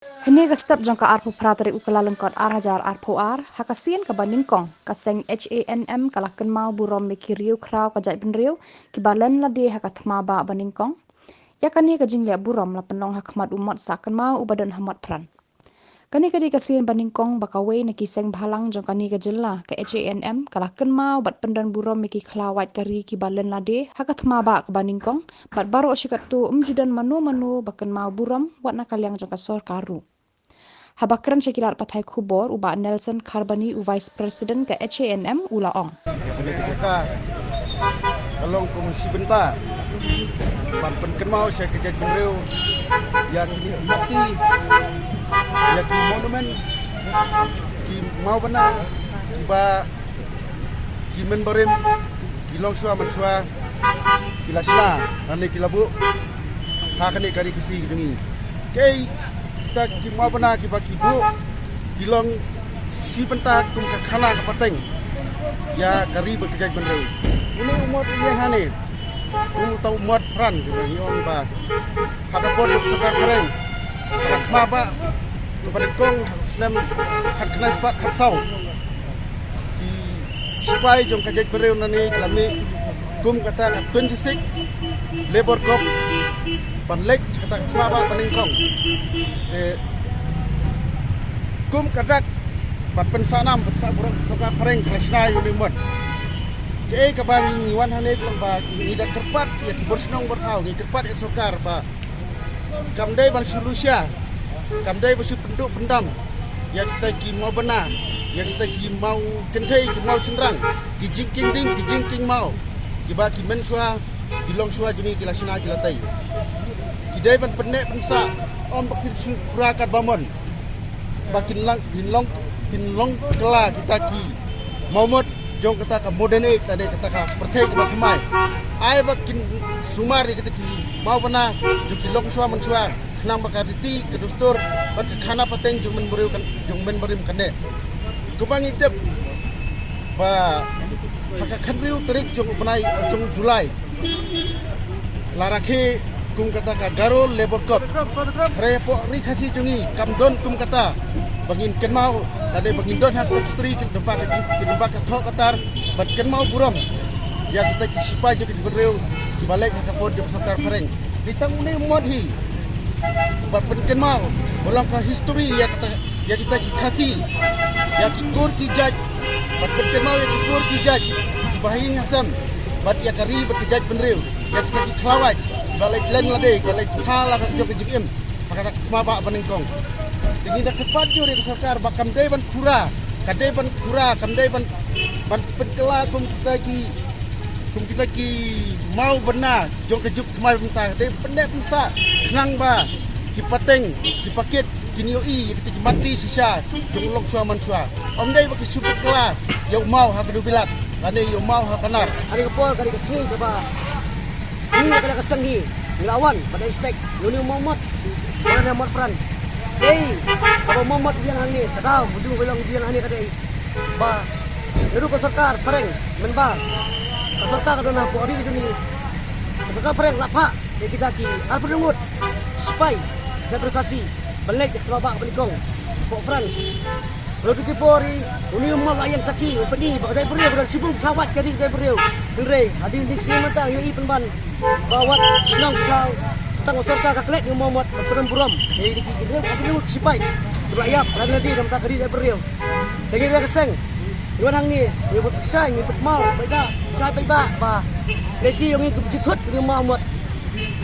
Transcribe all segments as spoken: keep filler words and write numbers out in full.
Hynne ka step jong ka arphew phra tarik u Kyllalyngkot ar hajar arphew ar, ha ka sien kaba nyngkong, ka seng H A N M ka la kynmaw burom ïa ki riew khraw ka jaitbynriew, kiba len lade ha ka thma bah ba nyngkong. Ïa kane ka jingleh burom la pynlong ha khmat u Mot Sahkynmaw uba don ha Motphran. Kane ka dei ka sien ba nyngkong ba kawei na ki seng bhalang jong kane ka jylla, ka H A N M, ka la kynmaw bad pyndon burom ïa ki khlawait ka ri kiba len lade ha ka thma bah kaba nyngkong, bad baroh shi katto ym ju don mano mano ba kynmaw burom wat na ka liang jong ka sorkar ruh. Haba kren sha ki lad pathai khubor, u Bah Nelson Kharbani, u Vice President ka H A N M, u la ong: Ïa kane ka jaka ka long kum shi bynta ban pynkynmaw sha ka jaitbynriew ïa ki murti, ïa ki monument, ki mawbynna kiba ki mynbarim, ki longshuwa manshuwa ki la shna lane ki la buh ha kane ka ri Khasi jong ngi. Kaei kita ki mawbynna kiba ki buh ki long shi bynta kum ka khana ka pateng ïa ka ri bad ka jaitbynriew. Une u mot ïeng hangne kum uta u Motphran kiba ngi ong ba ha ka por jong ka sorkar phareng, ha ka thma bah kaba nyngkong, snem khatkhyndai spah khatsaw, ki sipai jong ka jaitbynriew nangne ki la mih kum kata ka twenty six Labour Corps ban leit sha kata ka thma bah ba nyngkong. Te kum ka dak ban pynsah nam, pynsah burom ka sorkar phareng, ka la shna ïa une u mot. Kaei kaba ngi wan hangne ka long ba ngi da kyrpad ïa ki bor shnong bor thaw, ngi kyrpad ïa ka sorkar ba kam dei ban shu lushia, kam dei ban shu pynduh pyndam ïa kita ki mawbynna, ïa kita ki mawkynthei, ki mawshynrang, ki jingkieng ding, ki jingkieng maw, kiba ki mynshuwa, ki longshuwa jong ngi ki la shna, ki la tei. Ki dei ban pynneh pynsah, ym ba kin shu khura katba mon, ba kin long, kin long, kin long kylla kita ki mawmot jong kata ka modern age lane kata ka pyrthei kaba thymmai. Ai ba kin sumar ïa kita ki mawbynna jong ki longshuwa manshuwa, khnang ba ka riti ka dustur bad ka khana pateng jong mynbarim kan, jong mynbarim kan neh. Kumba ngi tip ba ha ka khathynriew tarik jong u bnai, jong u July, la rakhe kum kata ka Garo Labour Corps. Hynrei hapoh ri Khasi jong ngi kam don kum kata ba ngin kynmaw, lane ba ngin don ha ka history, ki lyngba ka, ki lyngba ka thoh ka tar ban kynmaw burom ïa kita ki sipai jong ka jaitbynriew kiba leit ha ka por jong ka sorkar phareng. Dei tang une u mot hi ban pynkynmaw ba long ka history ïa kita, ïa kita ki Khasi, ïa ki kur ki jait, ban pynkynmaw ïa ki kur ki jait kiba ha ïing ha sem, bad ïa ka ri bad ka jaitbynriew, ïa kita ki khlawait ba leit len lade, ba leit pha la ka jong ka jingim ha kata ka thma bah ba nyngkong. Te ngi da kyrpad jur ïa ka sorkar ba kam dei ban khura, ka dei ban khura, kam dei ban, ban pynkylla kum kita ki, kum kita ki mawbynna jong ka juk thymmai mynta, ka dei pynneh pynsah khnang ba ki pateng, ki pakit kin ïohi ïa kita ki mati shisha jong u longshuwa manshuwa. Ym dei ba ki shu pynkylla ïa u maw ha ka dewbilat lane ïa u maw ha ka nar. Ha kane ka por, ka dei ka sngi kaba ngi, ka dei ka sngi ngi la wan bad expect ïa une u mawmot, ïa une u Motphran. Ei, kaba u mawmot u ïeng hangne, ka daw ba u ïeng hangne ka dei ba naduh ka sorkar phareng, mynba ka sorkar ka don hapoh ri jong ngi, ka sorkar phareng la phah ïa kita ki arphew ngut sipai jaitbynriew Khasi ban leit ïa ka thma bah ba nyngkong hapoh France. Naduh ki por hi, une u mawmot la ïeng sakhi, u pyni ba ka jaitbynriew ka don shibun khlawait ka ri ka jaitbynriew. Hynrei hadien ding sien mynta ngi ïohi pynban ba wat shnong ki thaw, tang u sorkar ka klet ïa u mawmot ban pynburom ïa ki, ki, ki, ki, ki sipai kiba la ïap lane lade namar ka ri ka jaitbynriew. Te ngi ruh ka seng ngi wan hangne, ngi bud pisa, ngi bud maw, paidbah, shai paidbah ba lehse ïa ngi ki bujithut ïa u mawmot.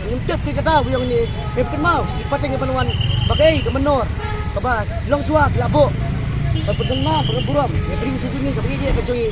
Ngim tip ki kata ba ïa ngi, ngim kynmaw ki pateng ki ban wan ba kaei ka mynnor kaba longshuwa ki la buh ban pynkynmaw, ban pynburom ïa ka ri Khasi jong ngi, kaba ïeit ïa ka jong ngi.